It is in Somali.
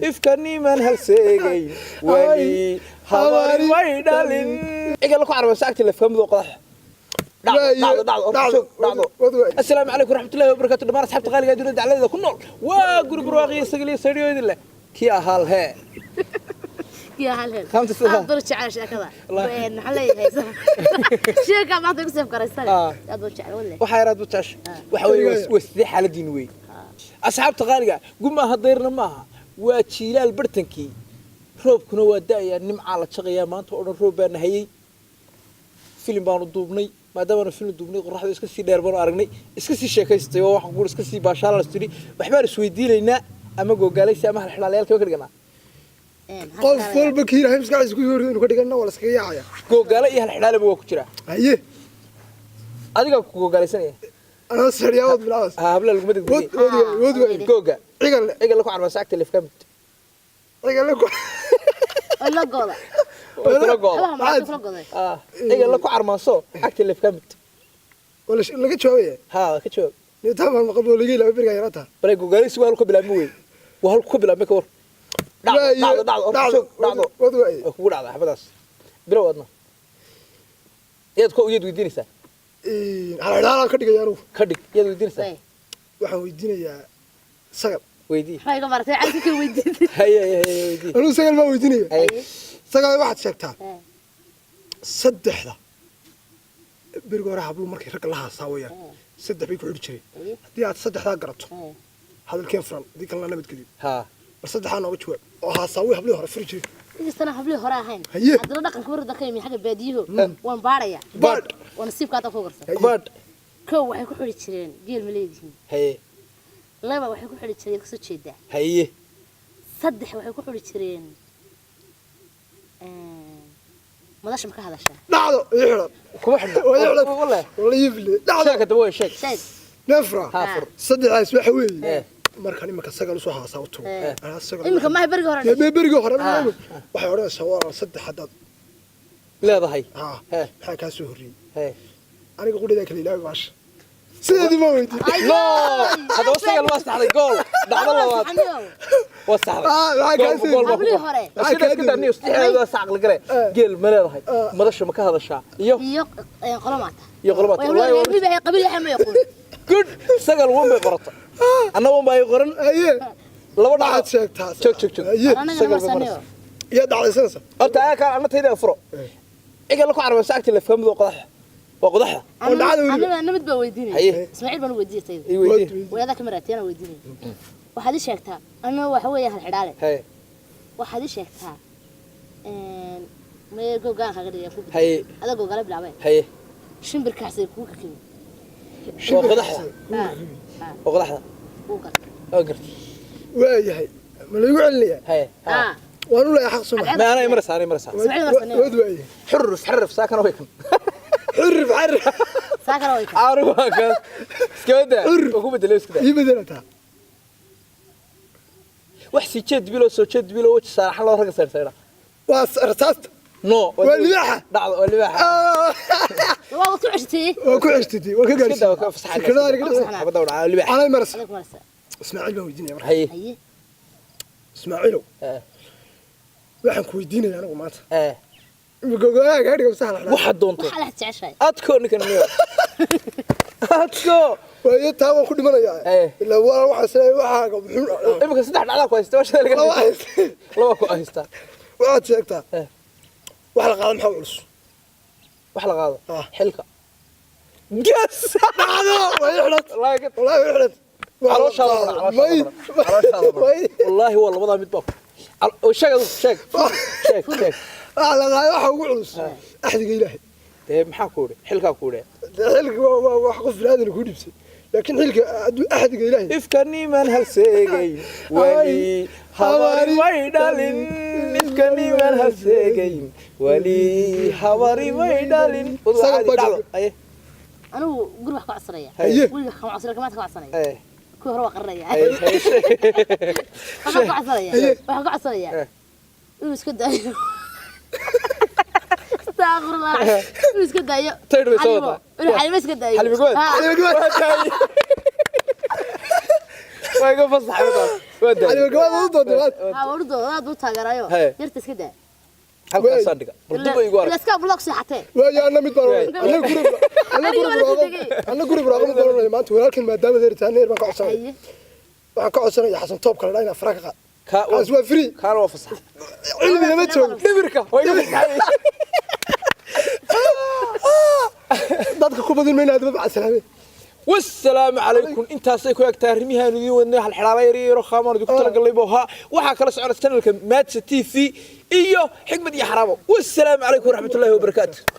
Ifka niman halseegay wali habari way dhalin. Cigal ku carba saagta la fahmdo qodax. Dhacdo, dhacdo, dhacdo, dhacdo. Assalaamu calaykum waraxmatullaahi wabarakaatu. Dhammaan asxaabta qaaliga dunida dacladeda ku nool, waa guri barwaaqiyo sagaliyo sariyoodin leh kii ahaal hee. يا هلا. خمسة سنة. aad baan u jecel sheekada. والله. Maxaa leeyahay sheeka maanta igu seef garaysane. Ah. Aad baan u jecel walle. Waxaa yaraad butash waxa weeye waa sidee xaaladiin wey, asxaabta qaaliga? Gu maaha, dayrna maaha, waa jiilaal bartankii, roobkuna waa da'ayaa, nimcaa la jaqayaa. Maanta oo dhan roob baa nahayey. Filim baanu duubnay. Maadaamaanu filim duubnay, qoraxdu iska sii dheer baanu aragnay, iska sii sheekaystay oo waxaan kuuri iska sii baashaalas tidhi. Waxbaan isweydiinaynaa ama googaalaysi ama halxidhaalayaalka ka dhiganaa. Qof walba kii Ilaahay maskaxdiisa ku soo rido inuu ka dhigana waa la iskaga yaacaya. Googaale iyo halxidhaaleba waa ku jiraa. Haye. Adigaa ku googaalaysanaya. Anaa sariyaa wad bilaabas. Ha habla laguma wad degdegay. Wad waay, wad waay. Googa. Cigal le. Cigal ku carba saagta lefkamid. Cigal le ku. Oo la gooda. Kula gooda. Habaha maxaa kula gooday? Ah, cigal la ku carmaanso agta lefkamid. Wala laga jawaabaya. Ha ka jawaab. Nitaa baan maqal boo laga ilaaway berigaa yaraata. Balay googaalaysi waa halku ka bilaabmay wey, waa halku ka bilaabmay. Ka war dhacdo, dhacdo, dhacdo, horta joog, dhacdo. Wad waay. Waa kugu dhacda xabadaas bilow. Adna yaad ku yaad weydiinaysaa? Halxidhaalaan ka dhigaya anugu. Ka dhig. Yaad weydiinaysaa? Way. Waxaan weydiinayaa sagal. Weydii. Maxaa iga maratay cali ka weydiintay? Haye haye haye, weydii. Anugu sagal baan weydiinaya. Haye. Sagal, waxaad sheegtaa saddexda beriga hore habluhu markay ragga la haasaawayaan saddex bay ku xidhi jireen. Haddii aad saddexdaa garato, hadalkeen furan, haddii kalena nabadgeliyo. Ha. Bal saddexdaa nooga jawaab oo haasaaway hablihii hore furi jireen. Inkastana hablihii hore ahayn. Haye. Haddana dhaqanka warda ka yimi xagga baadiyaho waan baaraya. Baadh. Waa nasiibka hadda ku garsan. Haye. Baadh. Kow, waxay ku xidhi jireen geel ma leedihiin. Haye. Laba, waxay ku xidhi jireen kasoo jeedaa. Haye. Saddex, waxay ku xidhi jireen madasha ma ka hadashaa? Dhacdo ii xidhan. Kuma xidhna. Waa ii xidhan. Wallahi. Wala iibile dhacdo. Sheeg hadaba, way sheeg. Sheeg. Neefra. Ha, fur. Saddexdaas waxa weeye Eh. markaan iminka sagal usoo haasaa u tago. Eh. Anaa sagal. Iminka maaha, berigi hore. Dee berigii hore Ah. waxay odhanaysaa waa saddex haddaad leedahay. Haa. Eh. Maxaa kaa soo horreeyey? Haye. Aniga qudhadaa kala ilaawi baasha sideedii ma weydiin. No, haddaba sagal waa saxday. Gool dhacdo labaad waa saxday. Ah, maxaa kaa Gool- gool baa ku Hablihii qoran. hore. Maxaa Sida kaa iska daa niyo saddexdeeda sax aqli gale. Eh. Geel ma leedahay, Eh. madasha ma ka hadashaa, iyo iyo qolo maata. Iyo qolo maata. Wallahi qabiil yahay ma yaqoon. Good, sagal wan bay qorata, anna wan baa ay qoran. Haye. Laba waxaad dhacdo. Sheegtaa. Joog, joog, joog. Haye. Anagana Sagal bay marsaniyo. maraysaa. Iyaa dhacdaysanaysa. Horta ayaa kaan anna tayda furo. Cigal la ku carba saagta la fahmdo qodax waa qodaxda. Oo dhacda weliba. Anna mid baa weydiinaya. Haye. Ismaaciil baan weydiiyay tayda. Ii weydii. Wayada ka maraatiyana weydiinaya. Waxaad ii sheegtaa, anna waxa weeye hal xidhaale. Haye. Waxaad ii sheegtaa mee gogaan kaga dhigaya ku Haye. adaa gogaala bilaabay. Haye. Shimbirkaasay kugu kakimi. Waa qodaxda, waa qodaxda. Uu gartay. Waa gartay. Waayahay, ma laygu celinayaa? Haye. Ah. Waan u leeyahay xaq suma. Ma anay maraysaa, anay maraysaa. Ismaaciil marsaniyo. Wad waayahay. Xurruf xurruf saakana way kan. Xurrif xarrif. Saa kale way kan. Caaru waa kan iska daa. Xurruf. Oo ku bedelay iska daa. Ii bedelataa. Wax sii jeed bilo, soo jeed bilo, waji saaraxan loo raga sayrsaydha. Waa rasaasta. No. Waa libaaxa. Dhacdo, waa libaaxa. Waa ku ceshtay. Waa ku ceshtay, waa ka iska daa, waa gaarsiisay. ka fasaxay. Fikradaha aniga dhacday. Xabadda waa libaaxa. Anay maraysa. Adag marasa. Ismaaciil baan weydiinaya marka. Haye. Haye. Ismaaciilow, Eh. waxaan ku weydiinaya anigu maanta eh gogolaaga ka dhiga masax la Waxaad doonto. Waxaa la jeceshahay. Adko ninkan niyo adko. Waayo, taa waan ku dhimanayaa. Eh. Ilaa waa waxaa isleeyahay waxaaga muxuu. Imika saddex dhacdaa ku haysta, waa shalay laga Laba haysta. Laba ku haysta. Waxaad sheegtaa Eh. wax la qaado maxaa u culus? Wax la qaado? Ah. Xilka gas. Dhacdo waa ii xidhan. Wallaahi Wallaahi waa ii xidhan. Calooshaada mara, calooshaada May. mara, calooshaada mara. May. Wallaahi waa labadaa mid baa oo sheeg adigu, sheeg, sheeg, sheeg. Waxa la qaado waxa ugu culus axdiga Ilaahay. Dee maxaa ku idhi? Xilkaa ku idhi. Dee xilka waa wax qof bini'aadan kuu dhibsay, laakiin xilka hadduu axdiga Ilaahay. Ifka niman halseegay wali habari may dhalin. Ifka niman halseegayn wali habari may dhalin. Sagal baa dhacdo jooga. Aye. Anigu guri wax ka codsanaya. Haye. Weliga kama codsanaya, kamaad ka codsanaya. Haye. Kuwii hore waa qarinaya. Haye haye. Waxaan ka codsanaya. Haye. Waxaan ka codsanaya. Eh. Inuu iska daayo. Astaghfirullah. Inuu iska daayo. Taydh bay soo Xalimo. wadaa. Inuu xalimo iska daayo. Xalimo good. Ah. Xalimo good. Waa tahay. Waa iga fasaxay markaas. Waa daayay. Cali gabaad u doonta maanta. Haa, wardo aad u taageerayo. Haye. Yarta iska daa. Halkaasaan dhiga bal duba igu Ila arag. iska block seexatee. Waayo, anna mid baan oranay. Anna guri, anna guri Aniga waa la barwaaqo, tegay. anna guri barwaaqo mid baan oranay maanta. Walaalkan maadaama deeritaan heer baan ka codsanaya. Haye. Waxaan ka codsanaya Xasan Toobka la dhaa inaa fara ka qaad. Ka- Kaas waa free. Kaana waa fasaxay. Cilmi lama joogo. Dhibirka waa iga fasaxay. Dadka ku badin mayna hadaba macsalaame. Wasalaamu calaykum. Intaasay ku egtahay arrimihaanu idiin wadnay. Halxidhaala yar yaro khaamaan idinku talagalnay buu ahaa. Waxaa kala socona channelka Maadsa TV iyo Xigmad iyo Xaraabo. Wasalaamu calaykum waraxmatullaahi wabarakaatu.